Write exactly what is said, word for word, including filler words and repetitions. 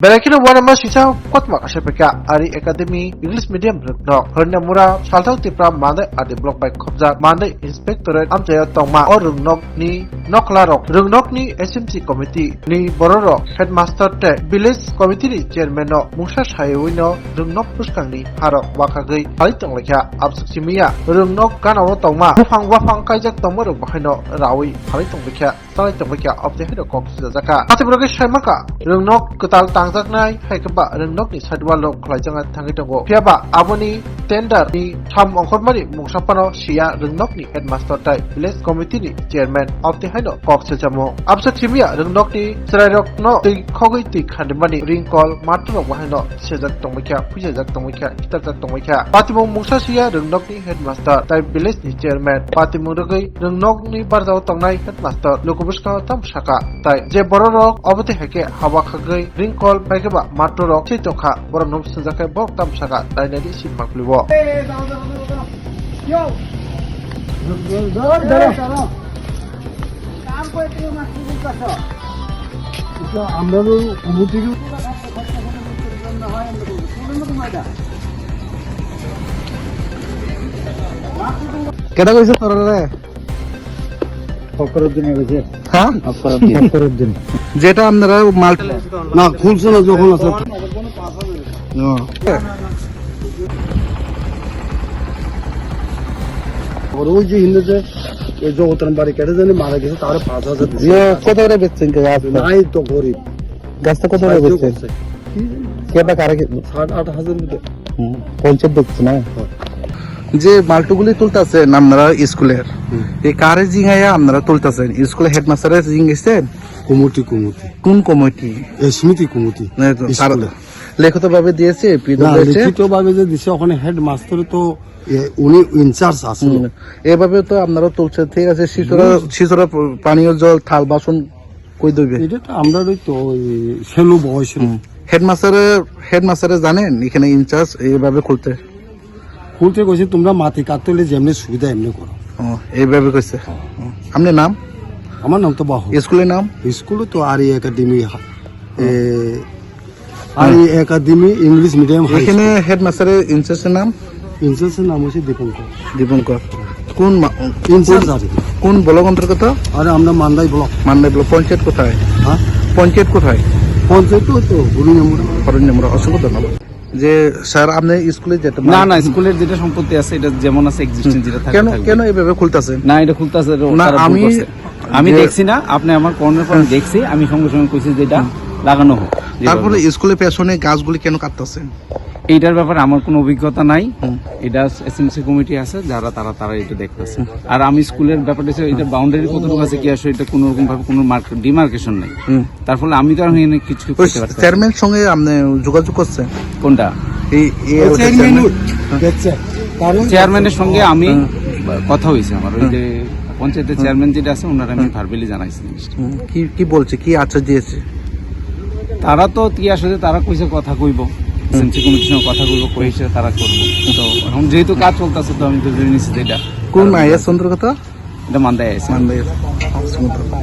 Belai kheno uanama sisa kotma kaisa phaikha, Ari Academy English Medium rwngnok. Hwnna mura Salthang Tipra Mandai R D Block bai khopjak Mandai Inspectorate amchaio tongma o rwngnokni noklarok, rwngnokni S M C committee ni bororok, headmaster tei village committee ni chairman no mungsa sayuino rwngnok bwskangni harok wakhagwi phalwi tonglaikha. Absuk simiya rwngnok ganao tongma buphang waphang kaijak tongmarok bahaino rawi phalwi tongbaikha. Talai tongbaikha, obtwi haino kok sijajakha. Patimung rwgwi saimankha, rwngnok kwtal tangjaknai, hai khe ba rwngnokni sidewall rok khwlaijakna thangwi tongo. Phiyaba aboni tender ni tham ongkhormani mungsa phano siya rwngnokni headmaster tei village committee ni chairman, obtwi haino kok sijamung. Absa simiya rwngnokni chwrairokno twi khogwi twi khandimani ring call matrok bahaino sejak tongbaikha, phuisajak tongbaikha, khitarjak tongbaikha. Patimung mungsa siya rwngnokni headmaster tei village ni chairman, patimung rwgwi rwngnokni barjao tongnai headmaster luku bwskango tamo saka, tei je bororok obo twi hai khe hawa khagwi ring call bai khe ba matrok se tongkha, borok no swngjak khe borok tamo saka, tei nai di sin maklibo. আমরা তো কমিটির কেটা কইছে তোরা রে? ফখরুদ্দিনে কইছে। হ্যাঁ? ফখরুদ্দিন। ফখরুদ্দিন। যেটা আপনারা মাল না, খুলছে না যখন আছে। ও। আর ওই যে হিন্দু যে এই জগতের বাড়ি কেটে জানি মারা গেছে, তার পাঁচ হাজার যে কত করে বেচছেন গাছ? নাই তো গরিব। গাছটা কত করে সাহায্য বেচছেন? করছে। কি জানি? কে বা কারা কি? সাত আট হাজার মতো। হুম, পঞ্চায়েত বেচছে না? হ্যাঁ। যে মালটুগুলি তুলতাছেন আপনারা স্কুলের, হুম। এই কারে জিগাইয়া আপনারা তুলতাছেন? স্কুলের হেডমাস্টারে জিগাইছেন? Committee, committee. কোন কমিটি? এই সমিতি কমিটি। না, তো তারা স্কুলে। লিখিতভাবে দিয়েছে, না, পিডব্লিউডি? লিখিতভাবে যে দিছে, ওখানে হেডমাস্টার তো, এ, উনি ইনচার্জ আছে। হুম। এভাবে তো আপনারা তুলছেন, ঠিক আছে, শিশুরা, হুম। শিশুরা পানীয় জল, থাল বাসন কই ধুইবে? এটা তো আমরা ওই তো ওই সেলু বয় সেলু। হুম। হেডমাস্টারে, হেডমাস্টারে জানেন এখানে ইনচার্জ এইভাবে খুলতে? খুলতে কইছে, "তোমরা মাটি কাটতে হলে যেমনি সুবিধা এমনি করো।" ও, এইভাবে কইছে। হুম। আপনার নাম? আমার নাম তো বাহু। স্কুলের নাম? স্কুলে তো আরি একাডেমি হা-, এ, আরি একাডেমি ইংলিশ মিডিয়াম হাই এখানে স্কুল। হেডমাস্টারের ইনচার্জের নাম? ইনচার্জের নাম হচ্ছে দীপঙ্কর। দীপঙ্কর। কোন মা-, ইনচার্জ কোন, আর কি। কোন ব্লক অন্তর্গত? আরে আমরা মান্দাই ব্লক। মান্দাই ব্লক। পঞ্চায়েত কোথায়? হ্যাঁ? পঞ্চায়েত কোথায়? পঞ্চায়েত তো, তো হরিণামুড়া। হরিণামুড়া। অসংখ্য ধন্যবাদ। যে স্যার, আপনি স্কুলে যেতে না, পারেন? না, স্কুলের যেটা সম্পত্তি আছে, এটা যেমন আছে, এক্সিস্টিং হুম। যেটা থাকে, কেন, থাকবে। কেন এভাবে খুলতেছেন? না, এটা খুলতেছে, এটা না, তারা ভুল আমি করছে। আমি যে দেখছি না, আপনি আমার কর্নার পয়েন্ট হুম। দেখছি, আমি সঙ্গে সঙ্গে কইছি যে এটা হুম। লাগানো হোক, যেভাবে তারপরে হোক। স্কুলের পেছনে গাছগুলি কেন কাটতেছেন? এইটার ব্যাপারে আমার কোনো অভিজ্ঞতা নাই। হুম। এটা এসএমসি কমিটি আছে, যারা তারা, তারা এটা দেখতেছে। হুম। আর আমি স্কুলের ব্যাপারে যে এটা বাউন্ডারি কতটুকু আছে, কি আছে, এটা কোনো রকম ভাবে কোনো মার্ক, ডিমার্কেশন নেই। হুম। তার ফলে আমি তো আর এখানে কিছু ওই করতে পারতাম না। চেয়ারম্যান সঙ্গে আপনি যোগাযোগ করছেন? কোনটা? এই, এই ওই ওটা চেয়ারম্যান চেয়ারম্যান? ওই। দেখছে। কারণ চেয়ারম্যানের সঙ্গে আমি হুম। কথা হয়েছে আমার, ওই হুম। যে পঞ্চায়েতের হুম। চেয়ারম্যান যেটা আছে, ওনারা আমি হুম। ভার্বালি জানাইছি জিনিসটা। হুম। কি, কি বলছে? কি আশ্বাস দিয়েছে? তারা তো কি আসলে তারা কইছে কথা কইব, হুম। এসএমসি কমিটির সঙ্গে কথা কইব, কইছে তারা করবো। তো এখন যেহেতু কাজ চলতেছে, তো আমি তো জেনে নিচ্ছি যে এটা কোন তারা আইএস অন্তর্গত? এটা মান্দায় আছে। মান্দায়। আচ্ছা, মতো।